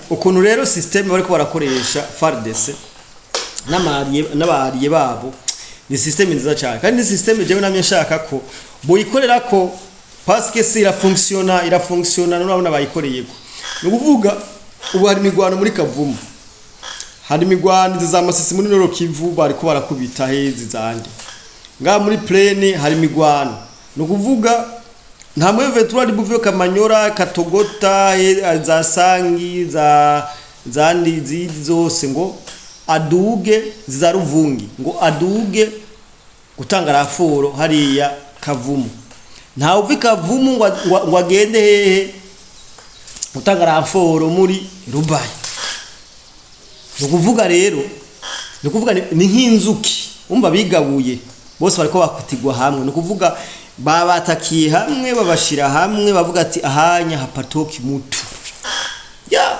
Ukuntu rero système bariko barakoresha FARDC n'abariye babo ni système nziza cyane, kandi ni système jewe namye nshaka ko boyikorera ko, parce que si irafonctiona, irafonctiona. None urabona bayikoreyeko, ni ukuvuga ubu hari imigwano muri Kavumu, hari imigwano izi za Masisi, muri Nord Kivu bariko barakubita hezi zandi, ngaha muri plaine hari imigwano. Ni ukuvuga nta mwe M23 buve Kamanyora, Katogota, za Sangi, za zandi zindi zose ngo aduge, za Ruvungi ngo aduge gutanga renfort hariya Kavumu. Ntawe uva i Kavumu ngo agende hehe gutanga renfort muri Rubaya. Ni ukuvuga rero, ni ukuvuga ni nk'inzuki umva bigabuye bose, bariko bakutigwa hamwe. Ni ukuvuga babatakiye hamwe, babashira hamwe, bavuga ati ahanya hapatoki mutu ya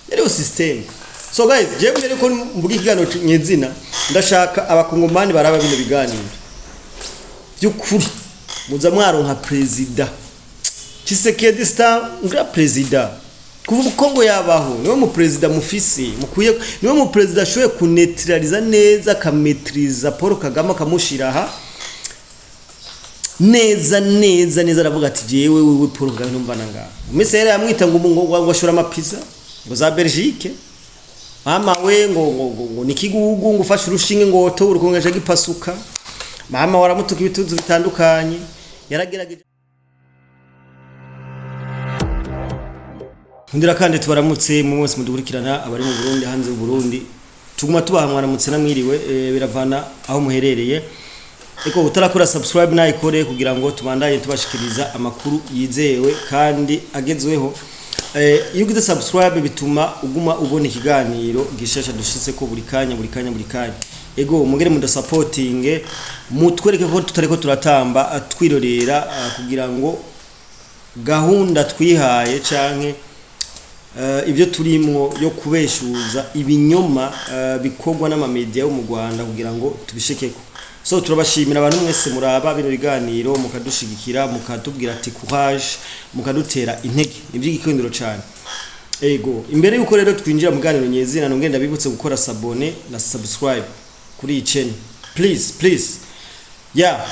yariyo system. So guys, jewe mbere ko mvuga ikiganiro nyezina, ndashaka abakongomani baraba bino biganiro, by'ukuri muza mwaronka perezida Tshisekedi, star ngra perezida kuva Kongo yabaho. Niwe mu perezida mufise mukwiye, niwe mu perezida ashoboye kuneutraliza neza, akamaîtriza Paul Kagame, akamushira aha neza neza neza. Aravuga ati jewe wewe Paul Kagame ntumvana ngaha. Umese yari yamwita ngo ashora amapizza ngo za Belgique, mama we ngo ni kigugu, ngo ufashe urushinge ngo woto urukongesha gipasuka. Mama waramutuka ibituzu bitandukanye, yaragerageje. Ndira kandi tubaramutse mu mwese mudukurikirana, abari mu Burundi, hanze y'u Burundi, tuguma tubaha mwaramutse namwiriwe, biravana aho muherereye. Eko utarakora subscribe nayikore kugira ngo tubandanye tubashikiriza amakuru yizewe kandi agezweho. Iyo ugize subscribe bituma uguma ubona ikiganiro gishasha dushitse ko buri kanya, buri kanya, buri kanya. Ego mugere mu supporting, mutwereke ko tutariko turatamba twirorera, kugira ngo gahunda twihaye canke ibyo turimwo yo kubeshuza ibinyoma bikorwa n'amamedia yo mu Rwanda kugira ngo tubishikeko. So turabashimira abantu mwese muraba bino biganiro, mukadushigikira, mukatubwira ati courage, mukadutera intege, niby'igikundiro cyane. Ego imbere yuko rero twinjira mu ganiro nyezina, nongenda bibutse gukora s'abonner na subscribe kuri iyi channel, please, please. Yeah,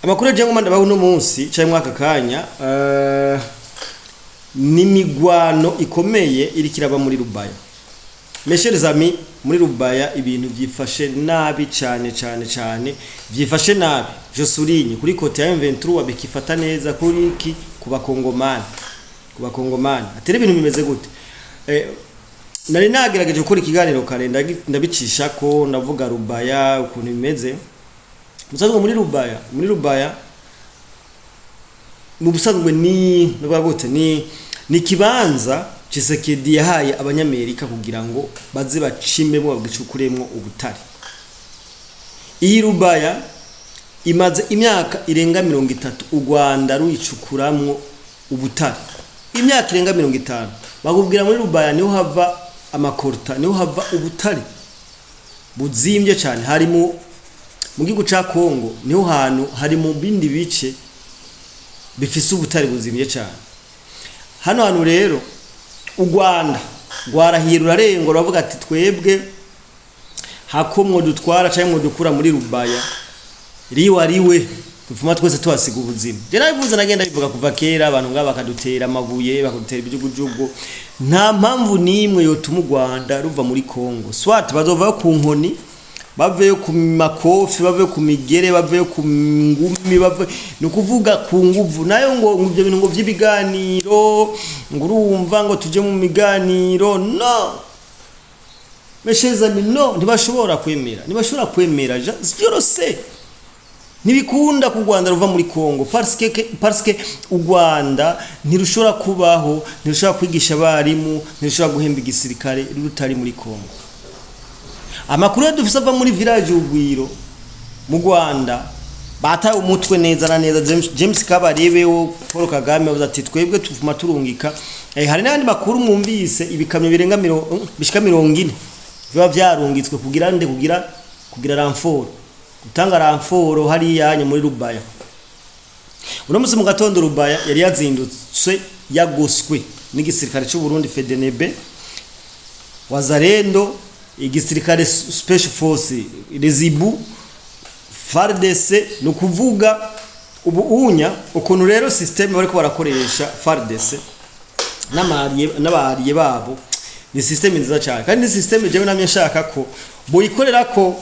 amakuru aje ngoma ndabaho no munsi cyangwa mwaka kanya, n'imigwano ikomeye iri kiraba muri Rubaya. Mes chers amis, muri Rubaya ibintu byifashe nabi cyane cyane cyane, byifashe nabi. Je souligne kuri côté ya M23 bikifata neza, kuri iki ku bakongomani atari ibintu bimeze gute. Nari nagerageje gukora ikiganiro kare, ndabicisha ko ndavuga Rubaya ukuntu bimeze. Musanzwe muri Rubaya mu busanzwe ni ndavuga gute, ni kibanza Tshisekedi yahaye abanyamerika kugira ngo baze bacimemo, bagicukuremwo ubutare. Iyi Rubaya imaze imyaka irenga 30 u Rwanda ruyicukuramwo ubutare, imyaka irenga 50. Bakubwira muri Rubaya niho hava amacoltan, niho hava ubutare buzimbye cyane. Harimo mu gihugu ca Kongo, niho hantu hari mu bindi bice bifise ubutare buzimbye cyane. Hano hantu rero u Rwanda rwarahiye rurarengo, ruravuga ati twebwe hakomwo dutwara cyangwa mwo dukura muri Rubaya, riwa riwe tufuma twese tuhasiga ubuzima. Je nabivuze, nagenda bivuga kuva kera, abantu ngaba bakadutera amabuye, bakadutera ibijugujugu. Nta mpamvu n'imwe yotuma u Rwanda ruva muri Kongo. Soit bazovayo ku nkoni, baveyo ku makofi, baveyo ku migere, baveyo ku ngumi, bave ni ukuvuga ku nguvu nayo. Ngo ibyo bintu ngo by'ibiganiro, ngo urumva ngo tuje mu miganiro, no mes chers amis, no, ntibashobora kwemera, ntibashobora kwemera. Je le sais, ntibikunda ku Rwanda ruva muri Kongo, parce que u Rwanda ntirushobora kubaho, ntirushobora kwigisha abarimu, ntirushobora guhemba igisirikare rutari muri Kongo. Amakuru yo dufise ava muri village Ugwiro mu Rwanda, bataye umutwe neza na neza. James Kabarebe wo Paul Kagame yavuze ati twebwe tuvuma turungika. Hari n'andi makuru mwumvise, ibikamyo birenga bishika 40 biba vyarungitswe kugira nde? Kugira renfort, gutanga renfort hariya muri Rubaya. Uno musi mu gatondo Rubaya yari yazindutse yagoswe. N'igisirikare cy'u Burundi, FDNB, Wazalendo, igisirikare Special Force, Rezibu, FARDC. Ni ukuvuga ubu unya ukuntu rero système bariko barakoresha FARDC n'abariye babo ni système nziza cyane, kandi ni système jewe namye nshaka ko boyikorera ko,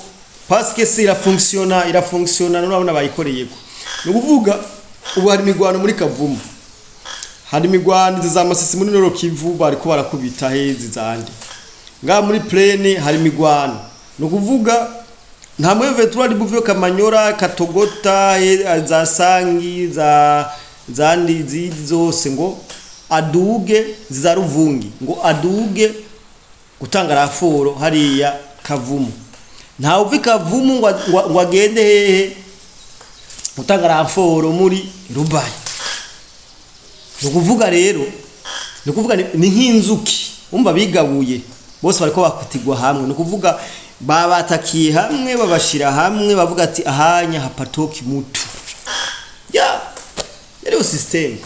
parce que si irafunctiona, irafunctiona. Nurabona bayikoreyeko. Ni ukuvuga ubu hari imigwano muri Kavumu, hari imigwano izi za Masisi, muri Nord Kivu bariko barakubita hezi zandi, ngaha muri plaine hari imigwano. Ni ukuvuga nta mwe M23 ari buve Kamanyora, Katogota, za Sangi, za zandi zindi zose ngo aduge, za Ruvungi ngo aduge gutanga renfort hariya Kavumu. Ntawe uva i Kavumu ngo agende hehe gutanga renfort muri Rubaya. Ni ukuvuga rero, ni ukuvuga ni nk'inzuki umva bigabuye bose, bariko bakutigwa hamwe. Ni ukuvuga babatakiye hamwe, babashira hamwe, bavuga ati ahanya hapatoki mutu ya yariyo system.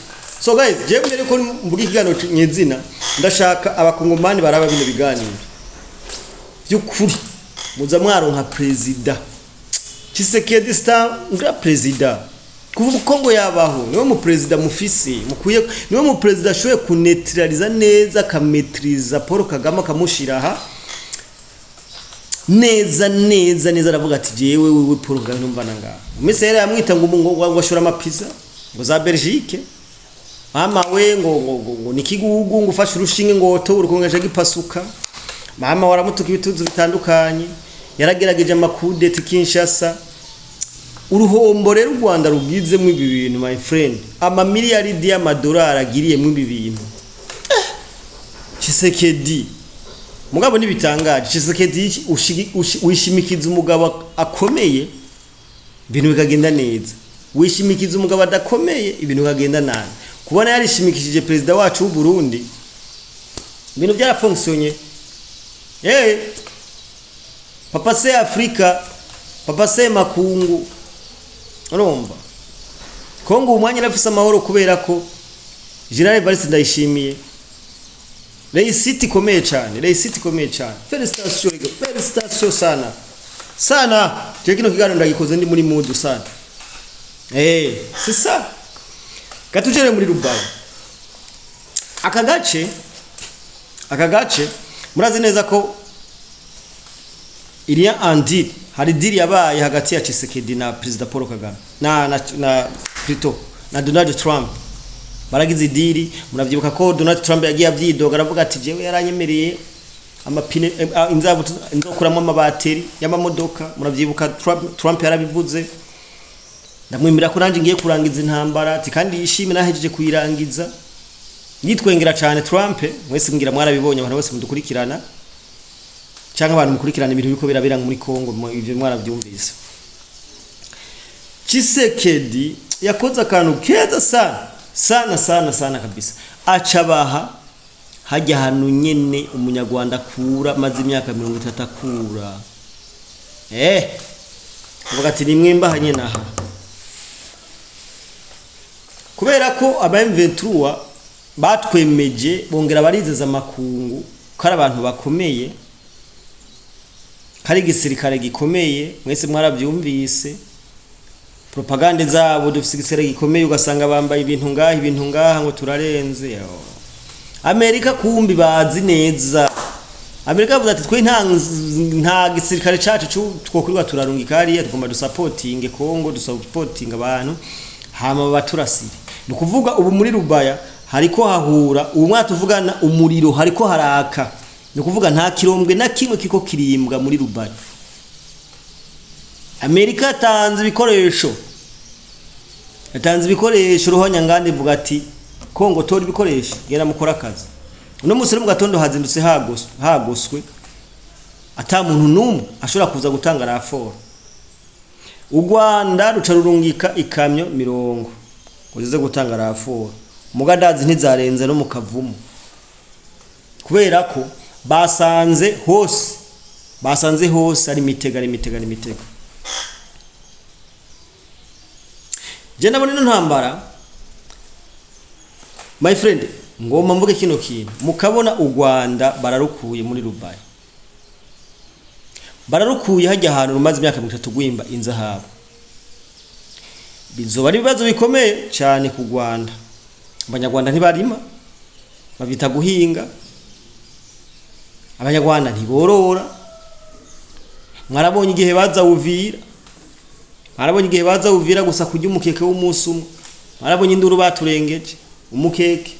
So guys, jewe mbere ko mvuga ikiganiro nyezina, ndashaka abakongomani baraba bino biganiro, by'ukuri muza mwaronka perezida Tshisekedi, star nga perezida kuva Kongo yabaho. Niwe mu perezida mufise mukwiye, niwe mu perezida ashoboye kuneutraliza neza, akametriza Paul Kagame, akamushira aha neza neza neza. Aravuga ati jewe wewe Paul Kagame numva ngaha. Umese yari yamwita ngo ashora amapiza ngo za Belgique, mama we ngo ni kigugu, ngo ufashe urushinge ngo woto urukongesha gipasuka. Mama waramutuka ibituzu bitandukanye, yaragerageje amakudeta Kinshasa. Uruhombo rero u Rwanda rubwizemo ibi bintu, my friend, amamiliyaridi y'amadolari agiriyemo ibi bintu. Tshisekedi mugabo nibitangaje. Tshisekedi wishimikiza umugabo akomeye, ibintu bikagenda neza, wishimikiza umugabo adakomeye, ibintu bikagenda nabi. Kubona yarishimikishije perezida wacu w'u Burundi, ibintu byarafonctionné. Papa se Afrika, papa se makungu, urumva Kongo umwanya irafise amahoro kubera ko General Evariste Ndayishimiye, réussite ikomeye cyane, réussite ikomeye cyane. Félicitations rega, félicitations sana sana. Je kino kiganiro ndagikoze ndi muri mood sana. C'est ça. Katujere muri Rubaya, aka gace murazi neza ko iriya andiri hari deal yabaye hagati ya Tshisekedi na Perezida Paul Kagame na plutôt na Donald Trump. Baragize deal. Muravyibuka ko Donald Trump yagiye avyidoga, aravuga ati jewe yaranyemereye amapine, inzabu nzokuramo amabateri y'amamodoka. Muravyibuka Trump yarabivuze, ndamwemera ko nanjye ngiye kurangiza intambara, ati kandi yishime nahejeje kuyirangiza. Yitwengera cyane Trump. Mwese ngira mwarabibonye, abantu bose mudukurikirana cyangwa abantu mukurikirana ibintu biriko birabera muri Kongo, ivyo mwaravyumvise. Tshisekedi yakoze akantu keza sana sana sana sana kabisa, acabaha hajya hantu nyene umunyarwanda akura, maze imyaka 30 akura. Avuga ati nimwe mbaha nyene aha, kubera ko aba M23 batwemeje, bongera barizeza amakungu ko ari abantu bakomeye, ko ari igisirikare gikomeye. Mwese mwarabyumvise propagande zabo, dufise igisirikare gikomeye, ugasanga bambaye ibintu ngaha, ibintu ngaha, ngo turarenze. Yo. Amerika kumbi bazi neza. Amerika yavuze ati twe nta gisirikare cacu twokwirirwa turarungika hariya, tugomba dusapotinge Kongo, dusapotinge abantu, hama baturasire. Ni ukuvuga ubu muri Rubaya hariko hahura ubu mwaka tuvugana umuriro hariko haraka. Ni ukuvuga nta kirombwe na kimwe kiko kirimbwa muri Rubaya. Amerika yatanze ibikoresho, yatanze ibikoresho ruhonyanganda, ivuga ati Kongo tora ibikoresho, genda mukora akazi. Uno munsi rero mu gatondo hazindutse hagoswe, ata muntu n'umwe ashobora kuza gutanga renfort. U Rwanda ruca rurungika ikamyo 40 ngo zize gutanga renfort, muga ndazi ntizarenze no mu Kavumu, kubera ko basanze hose ari imitego, ari imitego, ari imitego. Je ndabona ino ntambara, my friend. Ngomba mvuge kino kintu, mukabona u Rwanda bararukuye muri Rubaya, bararukuye hajya ahantu rumaze imyaka 30 gwimba inzahabu. Bizoba ari ibibazo bikomeye cyane ku Rwanda. Abanyarwanda ntibarima, babita guhinga. Abanyarwanda ntiborora. Mwarabonye igihe baza Uvira, mwarabonye igihe baza Uvira gusa kurya umukeke w'umunsi umwe, mwarabonye induru baturengeje umukeke.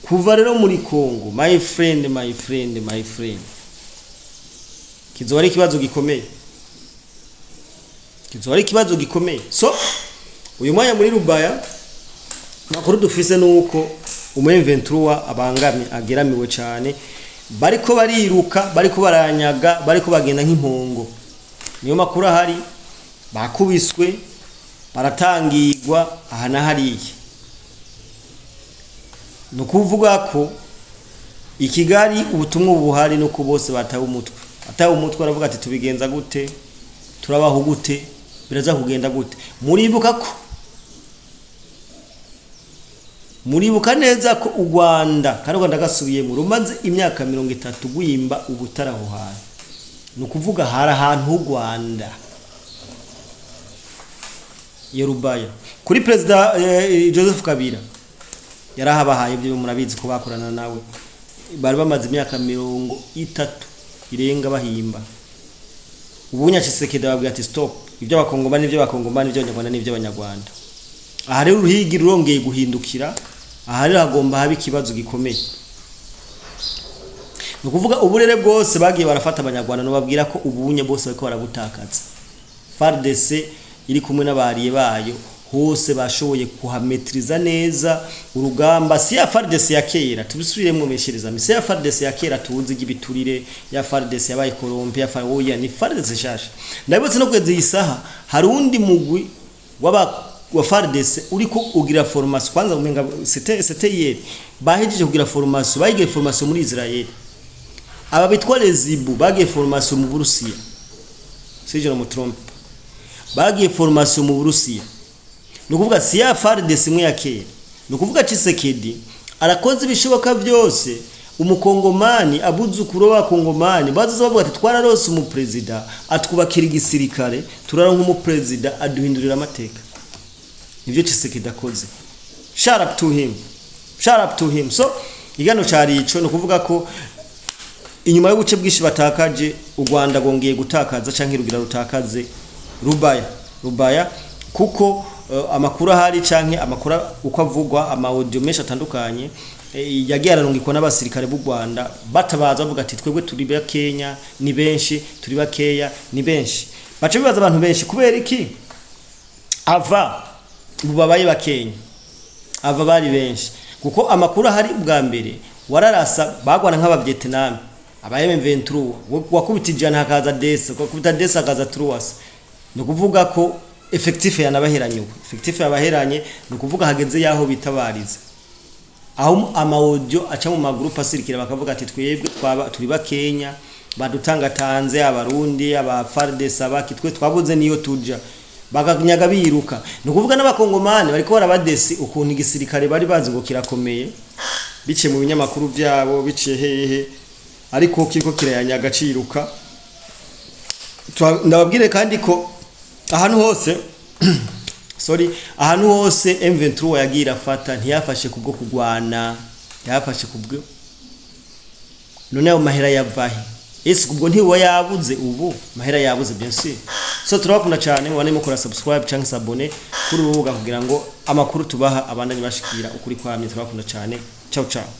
Kuva rero muri Congo, my friend, my friend, my friend, kizoba ari ikibazo gikomeye, kizoba ari ikibazo gikomeye. So uyu mwanya muri Rubaya, makuru dufise nuko umu M23 abangamye, ageramiwe cyane, bariko bariruka, bariko baranyaga, bariko bagenda nk'impongo. Niyo makuru ahari, bakubiswe, baratangirwa aha na hariya. Ni ukuvuga ko i Kigali ubutumwa buhari nuko bose batawe umutwe, batawe umutwe, baravuga ati tubigenza gute, turabaho gute, biraza kugenda gute. Muribuka ko, muribuka neza ko u Rwanda, kandi u Rwanda gasubiyemo, rumaze imyaka 30 gwimba ubutare aho hantu. Ni ukuvuga hari ahantu h'u Rwanda iyo Rubaya. Kuri Perezida Joseph Kabila yarahabahaye, ibyo murabizi ko bakorana nawe, bari bamaze imyaka 30 irenga bahimba. Ubu Tshisekedi babwira ati stop, ibyo abakongomani n'ibyo abakongomani, ibyo abanyarwanda n'ibyo abanyarwanda. Aha rero uruhigi rurongeye guhindukira, aha rero hagomba haba ikibazo gikomeye. Ni ukuvuga uburere bwose bagiye barafata abanyarwanda, nobabwira ko ubunye bose bariko barabutakaza. FARDC iri kumwe n'abariye bayo hose bashoboye kuhametriza neza urugamba. Si ya FARDC ya kera, tubisubiremwo meshereza, si ya FARDC ya kera tuzi igibiturire, ya FARDC yabaye corrompu, ya FARDC oya, ni FARDC shasha. Ndabotse no kwezi isaha hari undi mugwi waba wa FARDC uriko ugira formation, kwanza umenga c'était hier, bahejeje kugira formation, bagiye formation muri Israel. Aba bitwa Lezibu bagiye formation mu Burusiya, si je ne me trompe, bagiye formation mu Burusiya. Ni ukuvuga si ya FARDC imwe ya kera. Ni ukuvuga Tshisekedi arakoze ibishoboka byose, umukongomani, abuzukuru b'abakongomani bazoza bavuga ati twararose umuperezida atwubakira igisirikare, turaronka umuperezida aduhindurira amateka. Nivyo Tshisekedi akoze. Shout up to him, shout up to him. So igano cari ico, ni ukuvuga ko inyuma y'ubuce bwinshi batakaje, u Rwanda rwongeye gutakaza canke rugira rutakaze Rubaya, Rubaya, kuko amakuru ahari canke amakuru uko avugwa, ama audio menshi atandukanye yagiye ararungikwa n'abasirikare b'u Rwanda batabaza bavuga ati twebwe turi ba Kenya ni benshi, turi bakeya ni benshi. Baca bibaza abantu benshi kubera iki ava ubu babaye bakenya, ava bari benshi, kuko amakuru ahari ubwa mbere wararasa bagwana nk'aba Vietnam, aba M23, wakubita 100 hakaza dix, wakubita 10 hakaza trois. Ni ukuvuga ko effectif yanabaheranye, ubu effectif yabaheranye, ni ukuvuga hageze yaho bitabariza, aho ama audio aca mu magroup asirikira bakavuga ati twebwe twaba turi bakenya, badutangatanze abarundi, aba FARDC, abaki, twe twabuze niyo tuja, bakanyaga biruka. Ni ukuvuga n'abakongomani bariko barabadesi ukuntu igisirikare bari bazi ngo kirakomeye, biciye mu binyamakuru byabo, biciye hehe, ariko kiriko kirayanyaga ciruka. Ndababwire kandi ko ahantu hose, sorry, ahantu hose M23 yagiye irafata, ntiyafashe kubwo kugwana, yafashe kubwo. None ayo mahera yavahe? Ese ubwo ntiwo yabuze? Ubu mahera yabuze, bien sûr. So turabakunda cyane, mubane mukora subscribe cyangwa s'abonner kuri urubuga kugira ngo amakuru tubaha abandanye bashikira ukuri kwamye. Turabakunda cyane, ciao ciao.